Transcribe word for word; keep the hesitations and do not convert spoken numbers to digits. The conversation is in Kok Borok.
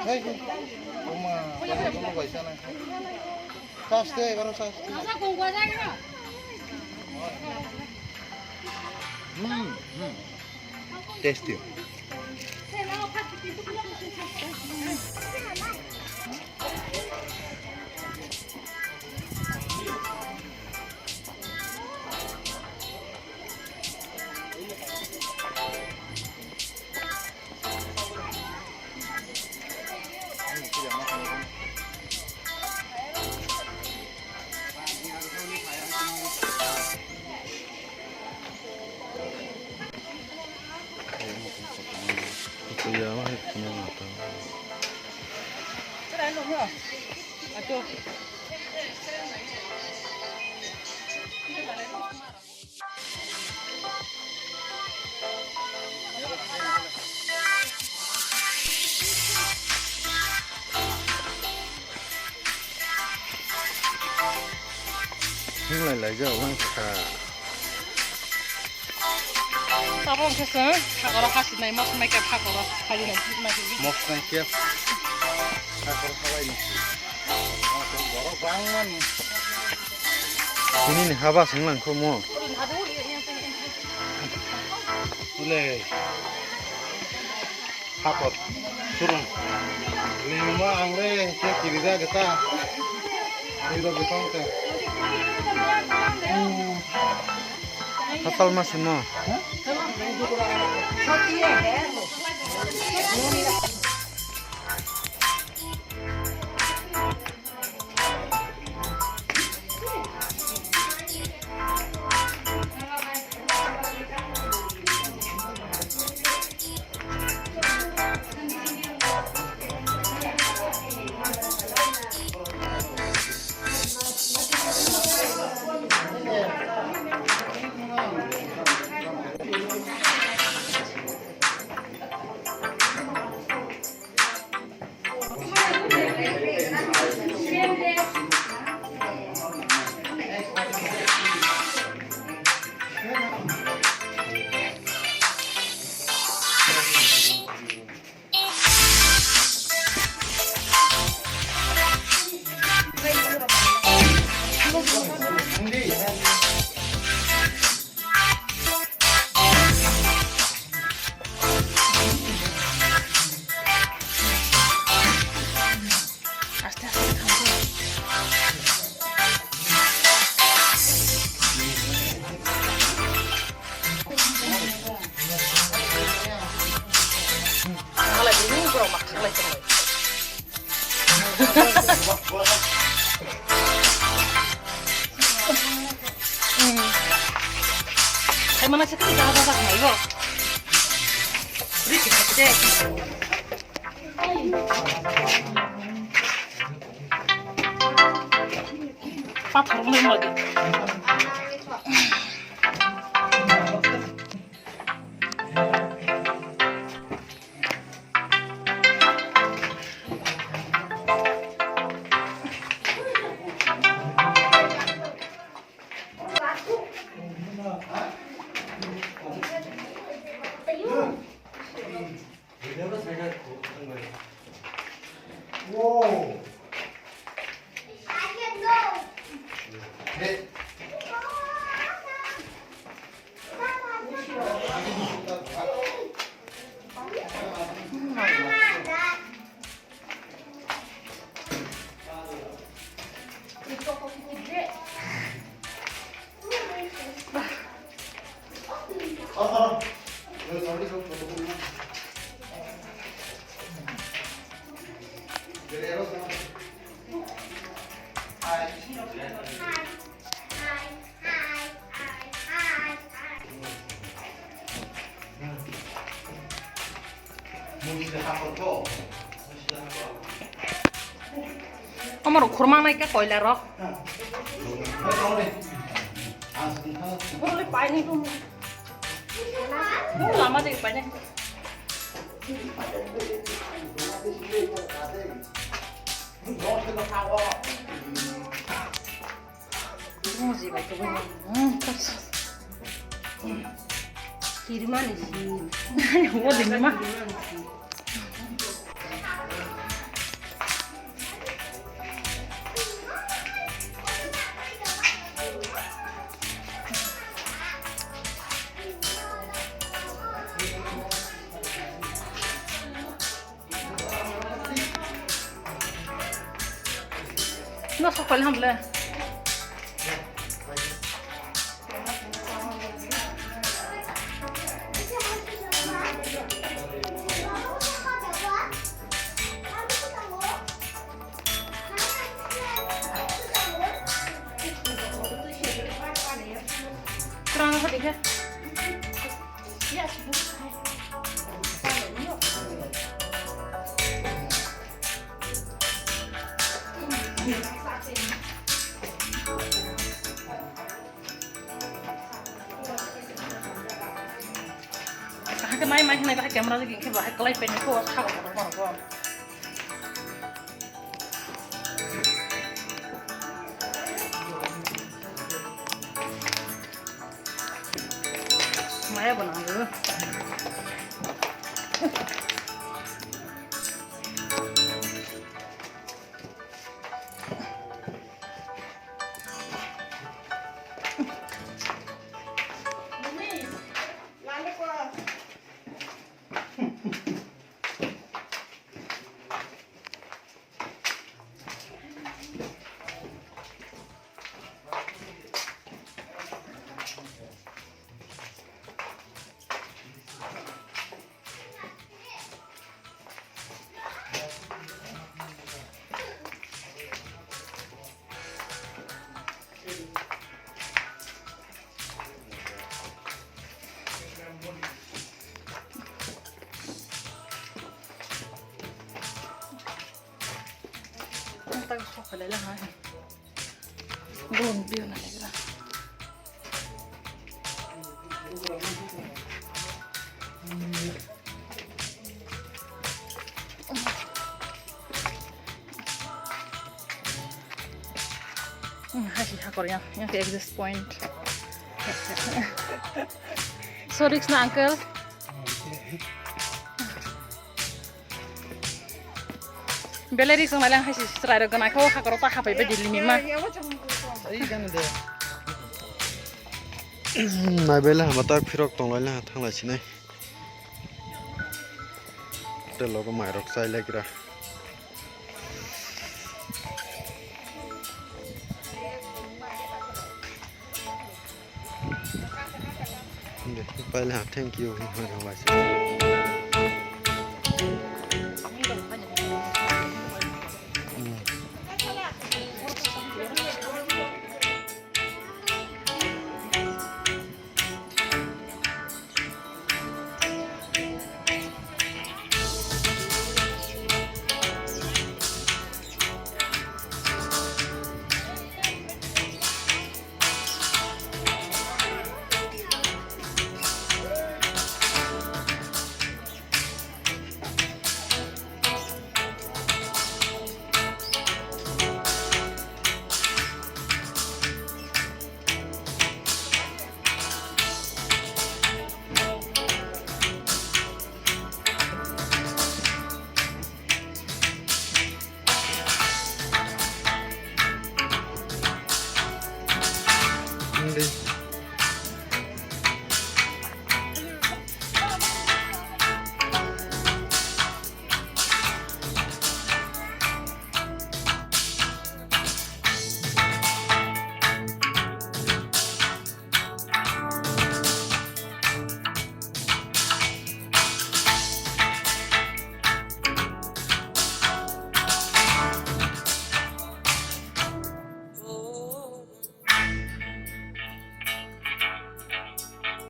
Hey, hey. Oma, kaisa na. Saste, aro saste. Hmm, hmm. Tasty. Hinglai laijak langkha. Tabok hwnkhe chwng hakoro hasinai, mosnai khe hakoro hasinai, mosnai khe hakoro halai ni. Borok bangmani. Tini ni haba senglang kho mo. Ule. Hakor. Surung. Lima ang re, ke kirida kita. Kirida kita te. Hasal masih mo. Aste aste thangkhe. Thanglai bini borok ma thanglai tonglai. Hai mana sih kita jaga jaga hai lo. Beri kita deh. Pathor wngwi lagi. Omo rok khurma nai khe koila rok. Bole paini dum. Bole lama de paini. Muji bai to bai. Hmm, tas. Kirimani si. Wo de ma. No sok pailham le. Kurang apa dikit? Ya, cukup. Kahake mai mai hinai bahai camera lagi ke bahai kelai pen ko sa ko ko ko. Maya bana. Ang taga sok phalai lang ha. Gon biyo na legra. Hmm, hai si hakor yang, yang ke exit point. So risk na, uncle. Belai risk nai lang hai si chwrai rok ganai kho hakor ta hapai bai di limi ma. Nai belai hama ta phirok tong lai lang thang lai sinai. Hotel logo mai rok chai lai gra. Paila, thank you.